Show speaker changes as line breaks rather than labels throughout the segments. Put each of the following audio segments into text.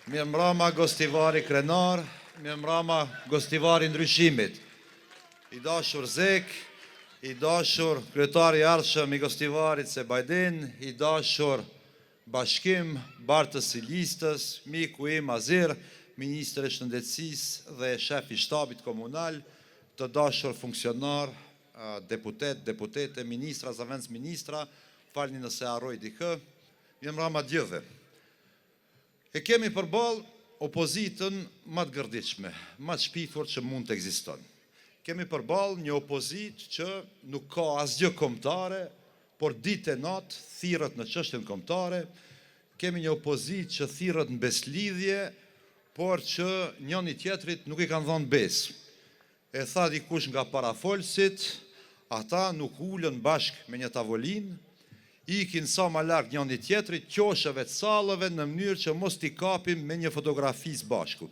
Mirëmbrama Gostivari krenar, mirëmbrama Gostivari i ndryshimit. I dashur Zek, i dashur kryetari i ardhshëm i Gostivarit Sebajdin, i dashur Bashkim, bartës i listës, miku im Azir, ministër i Shëndetësisë dhe shef i shtabit komunal, të dashur funksionarë, deputetë, deputete, ministra, zëvendësministra, falni nëse harroj dikë, mirëmbrama të gjithëve. E kemi përballë opozitën ma të gërditshme, ma të shpifur që mund të ekziston. Kemi përballë një opozitë që nuk ka asgjë kombëtare, por ditë e natë thirret në çështjen kombëtare. Kemi një opozitë që thirret në besëlidhje, por që njëri-tjetrit nuk i kanë dhënë besë. E tha dikush nga parafolësit, ata nuk ulen bashkë me një tavolinë, ikin sa ma larg njëri-tjetrit, qosheve të sallëve në mënyrë që mos t'i kapim me një fotografi së bashku.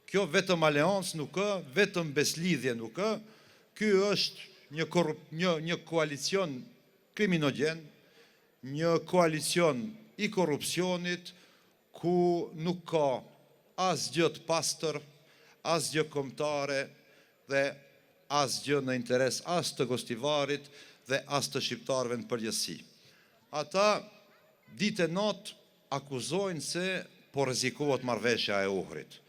Kjo vetëm aleancë nuk ë, vetëm besëlidhje nuk ë, ky është një një një koalicion kriminogjen, një koalicion i korrupsionit, ku nuk ka asgjë të pastër, asgjë kombëtare dhe asgjë në interes as të Gostivarit dhe as të shqiptarëve në përgjithësi. Ata ditë e natë akuzojnë se po rrezikohet marrëveshja e Ohrit.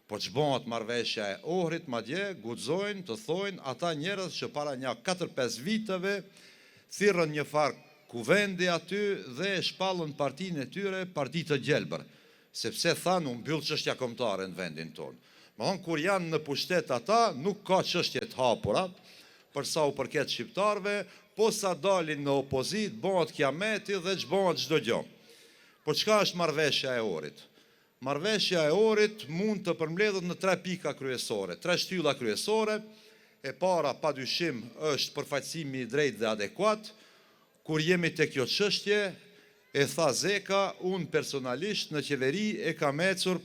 Po ç'bëhet marrëveshja e Ohrit, madje guxojnë të thojnë ata njerëz që para nja katër-pesë viteve thirrën një farë kuvendi aty dhe e shpallën partinë e tyre parti të gjelbër, sepse thanë u mbyll çështja kombëtare në vendin tonë. Domethënë kur janë në pushtet ata nuk ka çështje të hapura për sa u përket shqiptarëve, po sa dalin në opozitë bëhet kiameti dhe ç'bëhet çdo gjë. Po çka është marrëveshja e Ohrit? Marrëveshja e Ohrit mund të përmbledhet në tre pika kryesore, tre shtylla kryesore. E para, pa dyshim, është përfaqësimi i drejtë dhe adekuat. Kur jemi te kjo çështje, e tha Zeka, unë personalisht në qeveri e kam ecur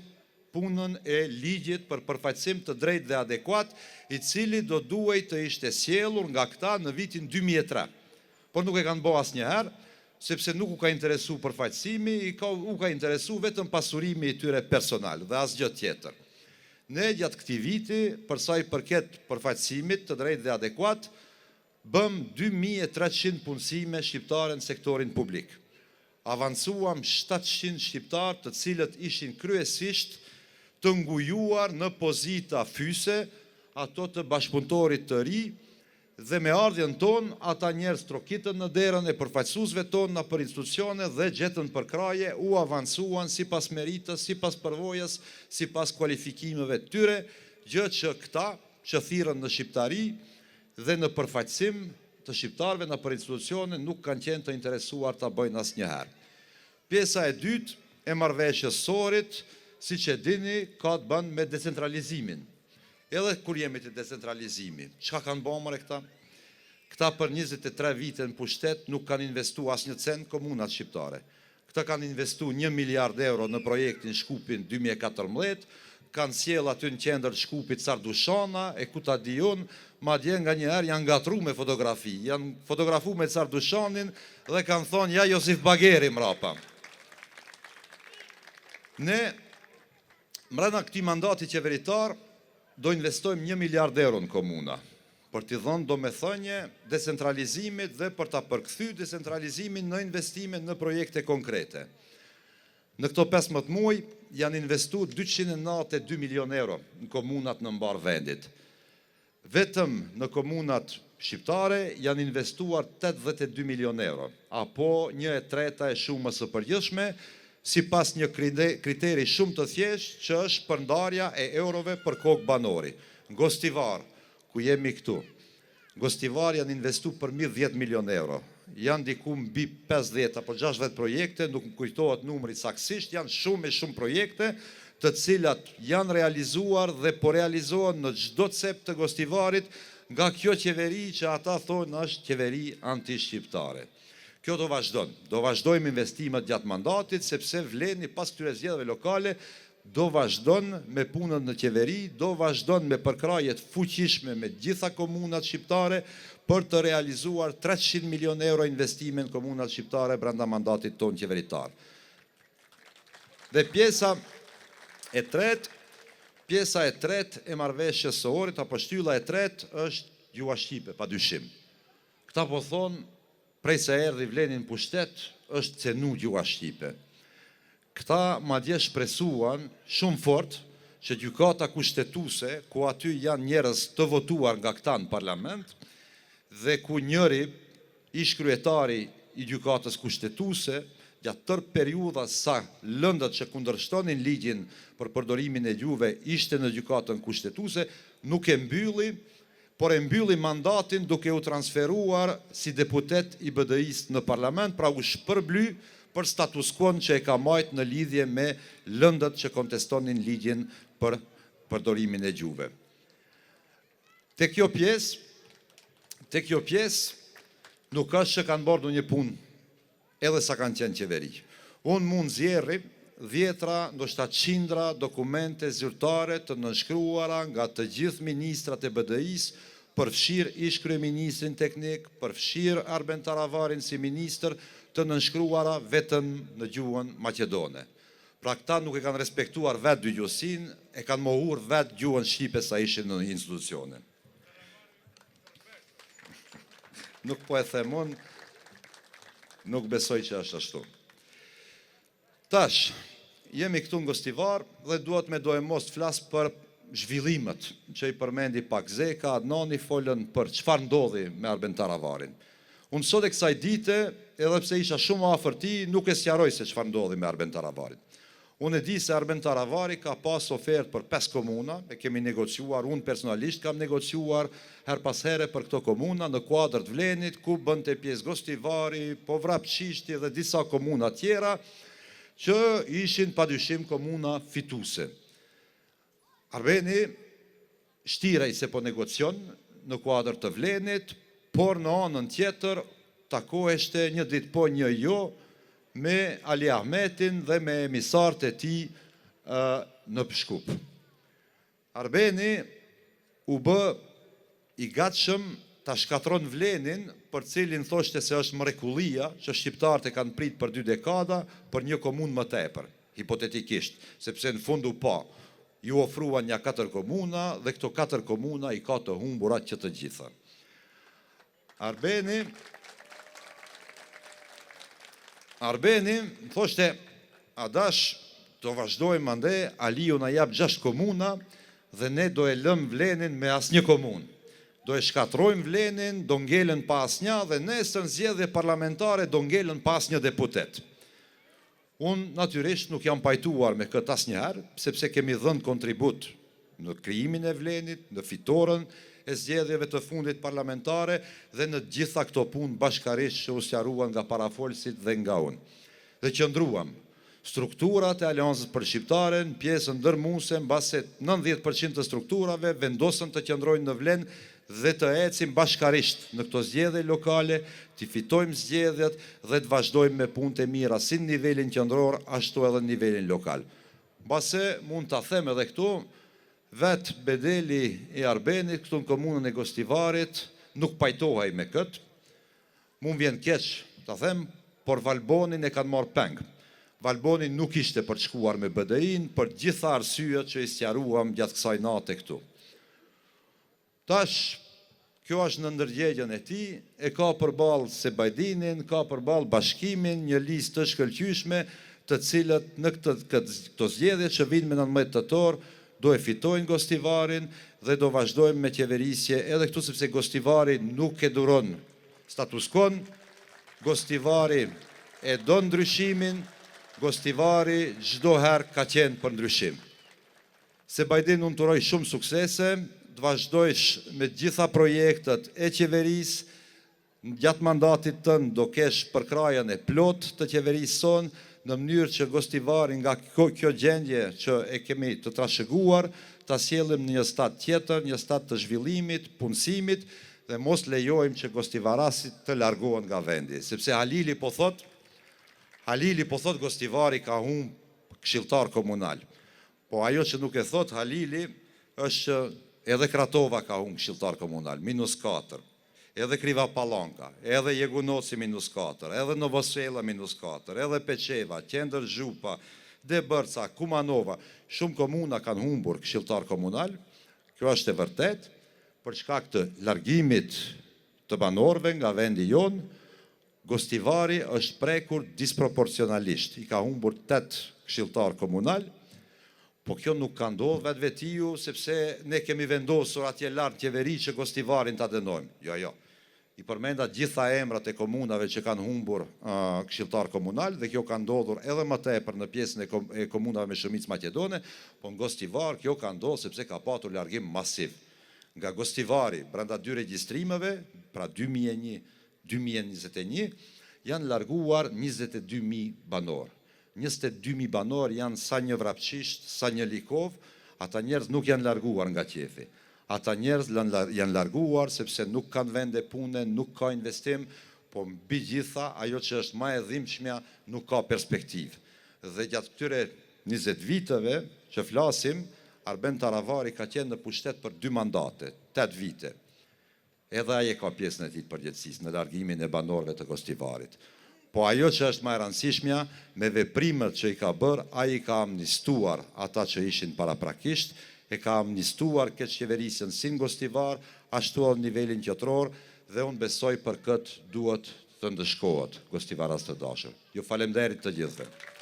punën e ligjit për përfaqësim të drejtë dhe adekuat, i cili do duhej të ishte sjellur nga këta në vitin 2003. Por nuk e kanë bo asnjëherë, sepse nuk u ka interesu përfaqësimi, i ka, u ka interesu vetëm pasurimi i tyre personal dhe asgjë tjetër. Ne gjatë këtij viti, për sa i përket përfaqësimit të drejtë dhe adekuat, bëmë 2300 punësime shqiptare në sektorin publik. Avancuam 700 shqiptarë të cilët ishin kryesisht të ngujuar në pozita fyse, ato të bashkëpunëtorit të ri, dhe me ardhjen tonë, ata njerëz trokitën në derën e përfaqësuesve tonë nëpër institucione dhe gjetën përkrahje, u avancuan sipas meritës, sipas përvojës, sipas kualifikimeve të tyre, gjë që këta që thirrën në shqiptari dhe në përfaqësim të shqiptarëve nëpër institucione nuk kanë qenë të interesuar ta bëjnë asnjëherë. Pjesa e dytë e marrëveshjes së Ohrit, siç e dini, ka të bën me decentralizimin. Edhe kur jemi te decentralizimi, çka kanë ba more këta? Këta për 23 vite në pushtet nuk kanë investu asnjë cent komunat shqiptare. Këta kanë investu 1 miliard euro në projektin Shkupin 2014, kanë sjell aty në qendër të Shkupit car Dushana, e ku ta di unë, madje nganjëherë janë ngatru me fotografi, janë fotografu me car Dushanin dhe kanë thonë ja Josif Bageri mrapa. Ne, mrena këtij mandati qeveritar, do investojmë 1 miliard euro në komuna, për t'i dhënë domethënie decentralizimit dhe për ta përkthy decentralizimin në investime në projekte konkrete. Në këto 15 muaj janë investu 292 milion euro në komunat në mbarë vendit. Vetëm në komunat shqiptare janë investuar 82 milion euro, apo 1/3 e shumës së përgjithshme, sipas një kriteri shumë të thjeshtë që është përndarja e eurove për kokë banori. Në Gostivar, ku jemi këtu, Gostivar janë investu për mbi 10 milion euro. Janë diku mbi 50 apo 60 projekte, nuk më kujtohet numri saktësisht, janë shumë e shumë projekte të cilat janë realizuar dhe po realizohen në çdo cep të Gostivarit nga kjo qeveri që ata thonë është qeveri anti-shqiptare. Kjo do vazhdon. Do vazhdojmë investimet gjatë mandatit, sepse vleni pas këtyre zgjedhjeve lokale do vazhdon me punën në qeveri, do vazhdon me përkrahje të fuqishme me gjitha komunat shqiptare për të realizuar 300 milion euro investime në komunat shqiptare brenda mandatit tonë qeveritar. Dhe pjesa. e tretë, pjesa e tretë e marrëveshjes së Ohrit apo shtylla e tretë është gjuha shqipe, pa dyshim. Këta po thonë, prej se erdhi Vleni në pushtet, është cenu gjuha shqipe. Këta madje shpresuan shumë fort që Gjykata Kushtetuese, ku aty janë njerëz të votuar nga këta në parlament dhe ku njëri, ish-kryetari i Gjykatës Kushtetuese, gjatë tërë periudhës sa lëndët që kundërshtonin ligjin për përdorimin e gjuhëve ishte në Gjykatën Kushtetuese, nuk e mbylli, por e mbylli mandatin duke u transferuar si deputet i BDI-së në parlament, pra u shpërbly për status quo-n që e ka majt në lidhje me lëndët që kontestonin ligjin për përdorimin e gjuhëve. Te kjo pjesë, te kjo pjesë nuk është që kanë bërë ndonjë punë edhe sa kanë qenë qeveri. Unë mund nxjerri dhjetra, ndoshta qindra dokumente zyrtare të nënshkruara nga të gjithë ministrat e BDI-së, përfshirë ish-kryeministrin teknik, përfshirë Arben Taravarin si ministër, të nënshkruara vetëm në gjuhën maqedone. Pra këta nuk e kanë respektuar vetë dygjuhësinë, e kanë mohur vetë gjuhën shqipe sa ishin në institucione. Nuk po e them unë, nuk besoj që është ashtu. Tash, jemi këtu në Gostivar dhe duhet me doemos të flas për zhvillimet që i përmendi pak Zeka, Adnani folën për çfarë ndodhi me Arben Taravarin. Unë sot e kësaj dite, edhe pse isha shumë afër tij, nuk e sqaroj se çfarë ndodhi me Arben Taravarin. Unë e di se Arben Taravari ka pas ofertë për 5 komuna, e kemi negociuar, unë personalisht kam negociuar her pas here për këto komuna në kuadër të Vlenit, ku bënte pjesë Gostivari, Povrapçishti dhe disa komuna tjera, që ishin padyshim komuna fituese. Arbeni shtirej se po negocion në kuadër të Vlenit, por në anën tjetër takoheshte një ditë po një jo me Ali Ahmetin dhe me emisarët e tij në Shkup. Arbeni u bë i gatshëm ta shkatron Vlenin, për cilin thoshte se është mrekullia që shqiptarët e kanë prit për 2 dekada për një komunë më tepër, hipotetikisht, sepse në fund u pa, ju ofruan nja 4 komuna dhe këto 4 komuna i ka të humbura që të gjitha. Arbeni më thoshte, Adash, do vazhdojmë ande, Aliu na jap 6 komuna dhe ne do e lëm Vlenin me asnjë komunë. Do e shkatrojmë Vlenin, do ngelen pa asnjë dhe nesër në zgjedhje parlamentare do ngelen pa asnjë deputet. Unë natyrisht nuk jam pajtuar me këtë asnjëherë, sepse kemi dhënë kontribut në krijimin e Vlenit, në fitoren e zgjedhjeve të fundit parlamentare dhe në gjitha këto punë bashkarisht që u sqaruan nga parafolësit dhe nga unë. Dhe qëndruam. Strukturat e Aleancës për Shqiptaren, pjesën dërmuese, mbase 90% të strukturave vendosën të qëndrojnë në Vlen dhe të ecim bashkarisht në këto zgjedhje lokale, t'i fitojmë zgjedhjet dhe të vazhdojmë me punët e mira si në nivelin qendror, ashtu edhe në nivelin lokal. Mbase mund ta them edhe këtu, vetë bedeli i Arbenit këtu në komunën e Gostivarit nuk pajtohej me këtë. Mu më vjen keq ta them, por Valbonin e kanë marrë peng. Valboni nuk ishte për të shkuar me BDI-n për gjitha arsyet që i sqaruam gjatë kësaj nate këtu. Tash, kjo është në ndërgjegjen e tij, e ka përballë Sebajdinin, ka përballë Bashkimin, një listë të shkëlqyeshme, të cilët në këto zgjedhje që vinë me 19 tetor do e fitojnë Gostivarin dhe do vazhdojmë me qeverisje edhe këtu, sepse Gostivari nuk e duron status quo-n, Gostivari e do ndryshimin, Gostivari çdo herë ka qenë për ndryshim. Sebajdin, unë të uroj shumë suksese, të vazhdojsh me gjitha projektet e qeverisë, gjatë mandatit tënd do kesh përkrahjen e plot të qeverisë sonë, në mënyrë që Gostivari nga kjo gjendje që e kemi të trashëguar, ta sjellim në një stad tjetër, një stad të zhvillimit, punësimit, dhe mos lejojmë që Gostivarasit të largohen nga vendi. Sepse Halili po thot, Halili po thot Gostivari ka humb këshilltar komunal. Po ajo që nuk e thot Halili është që edhe Kratova ka humb këshilltar komunal, minus 4. Edhe Kriva Palanka, edhe Jegunoci minus 4, edhe Novosela minus 4, edhe Peçeva, Qendër Zhupa, Debërca, Kumanova, shumë komuna kanë humbur këshilltar komunal, kjo është e vërtetë, për shkak të largimit të banorëve nga vendi jonë, Gostivari është prekur disproporcionalisht, i ka humbur 8 këshilltar komunal, po kjo nuk ka ndodhur vetvetiu sepse ne kemi vendosur atje lart qeveri që Gostivarin ta dënojmë. Jo, jo. I përmenda gjitha emrat e komunave që kanë humbur këshilltar komunal dhe kjo ka ndodhur edhe më tepër në pjesën e, kom e komunave me shumicë maqedone, po në Gostivar kjo ka ndodhur sepse ka patur largim masiv. Nga Gostivari, brenda dy regjistrimeve, pra 2001 2021, janë larguar 22.000 banorë. 22.000 banorë janë sa një Vrapçisht, sa një Likovë, ata njerëz nuk janë larguar nga qefi. Ata njerëz janë larguar sepse nuk kanë vende pune, nuk ka investim, po mbi gjitha, ajo që është më e dhimbshmja, nuk ka perspektivë. Dhe gjatë këtyre 20 viteve që flasim, Arben Taravari ka qenë në pushtet për dy mandate, 8 vite. Edhe ai e ka pjesën e tij të përgjegjësisë në largimin e banorëve të Gostivarit. Po ajo që është më e rëndësishmja, me veprimet që i ka bërë, ai i ka amnistuar ata që ishin paraprakisht, e ka amnistuar keq qeverisjen si në Gostivar, ashtu edhe në nivelin qendror, dhe unë besoj për këtë duhet të ndëshkohet, gostivaras të dashur. Ju falemnderit të gjithëve.